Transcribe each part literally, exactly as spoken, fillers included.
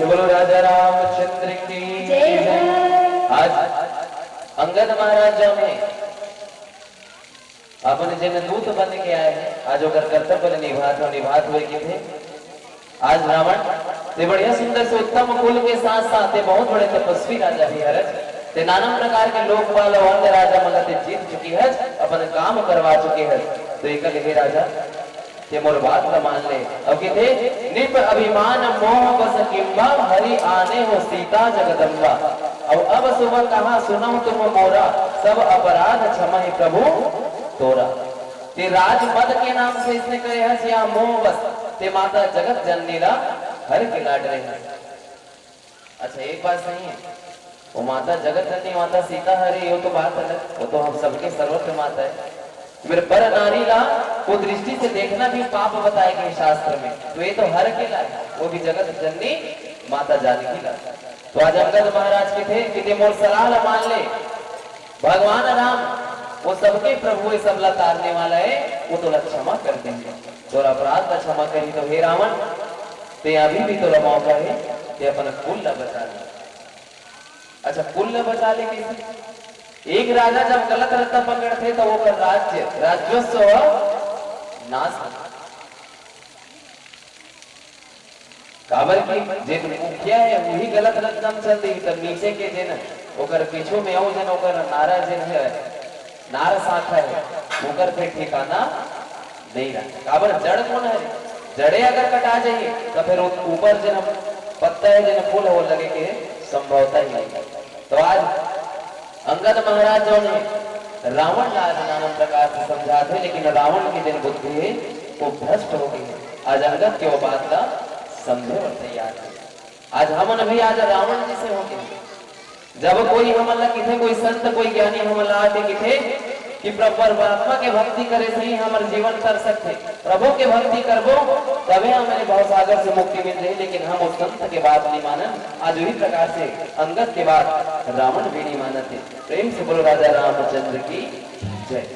बोलो राजा रामचंद्र की जय हो। आज अंगद महाराज जो है, अपन जेन दूत बन के आए हैं, आज ओकर कर्तव्य ल निभात हो, निभात हुए के थे। आज रावण ते बढ़िया सुंदर से उत्तम कुल के साथ साथ ते बहुत बड़े तपस्वी राजा भी हरच। ते नाना प्रकार के लोकपाल अउ अन्य राजा मन ला ते जीत चुके हच, अपन काम करवा चुके हच। तो एकर ले हे राजा, ते मोर बात ला मान ले। अउ कथे, "नृप अभिमान मोह बस किंबा, हरि आने हो सीता जगदम्बा। अउ अब सुभ कहा सुनहु तुम मोरा, सब अपराध क्षमहि प्रभु तोरा।" ते राजपद के नाम से इसने करे हस या मोह बस, ते माता जगत जननी ला हर के लाड रहे हस। अच्छा, एक बात सही है, वो माता जगत जननी, माता सीता हरे, वो तो बात अलग, वो तो हम सबके सर्वत्र माता है। मेरे पर नारी ला वो दृष्टि से देखना भी पाप बताए गए शास्त्र में, तो ये तो हर के लाए, वो भी जगत जननी माता जानकी ला। तो आज अंगद महाराज के थे कि ते मोर सलाह ला मान ले, भगवान राम वो सबके प्रभु है, सबला तारने वाला है, वो तोला क्षमा कर देंगे, तोर अपराध ला क्षमा करी। तो हे रावण, ते अभी भी तोला मौका है, ते अपन कुल ला बचा ले। अच्छा, कुल ला बचा ले कैसे? एक राजा जब गलत रस्ता पकड़थे, तो ओकर राज्य, राजस्व नाश होथे। काबर कि जेन मुखिया है, वही गलत रस्ता में चल देही, तब नीचे के जेन ओकर पीछू में अउ जेन ओकर नारा जेन है, नारा शाखा है, ओकर फिर ठिकाना नहीं रहा। काबर जड़ कोन है? जड़े अगर कटा जाही, तो फिर उ-, ऊपर जेन पत्ता है, जेन फूल है, वो लगे के संभवता ही नहीं। तो आज अंगद महाराज जो है, रावण ला आज नाना प्रकार से समझात है, लेकिन रावण की जेन बुद्धि है, वो भ्रष्ट हो गई है। आज अंगद के वो बात ला समझे बर तैयार है। आज हमन भी आज रावण जैसे हो गए। जब कोई हमन ला किथे, कोई संत, कोई ज्ञानी हमन ला आके किथे कि प्रभु परमात्मा के भक्ति करे से ही हमर जीवन तर सकथे, प्रभु के भक्ति करबो तबे हमन भवसागर से मुक्ति मिल जाही, लेकिन हम उस संत के बात नहीं मानन। आज वही प्रकार से अंगद के बात रावण भी नहीं मानत है। प्रेम से बोलो राजा रामचंद्र की जय।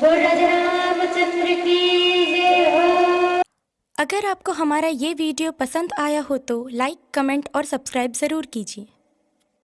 बोल राजा रामचंद्र की जय हो। अगर आपको हमारा ये वीडियो पसंद आया हो तो लाइक, कमेंट और सब्सक्राइब ज़रूर कीजिए।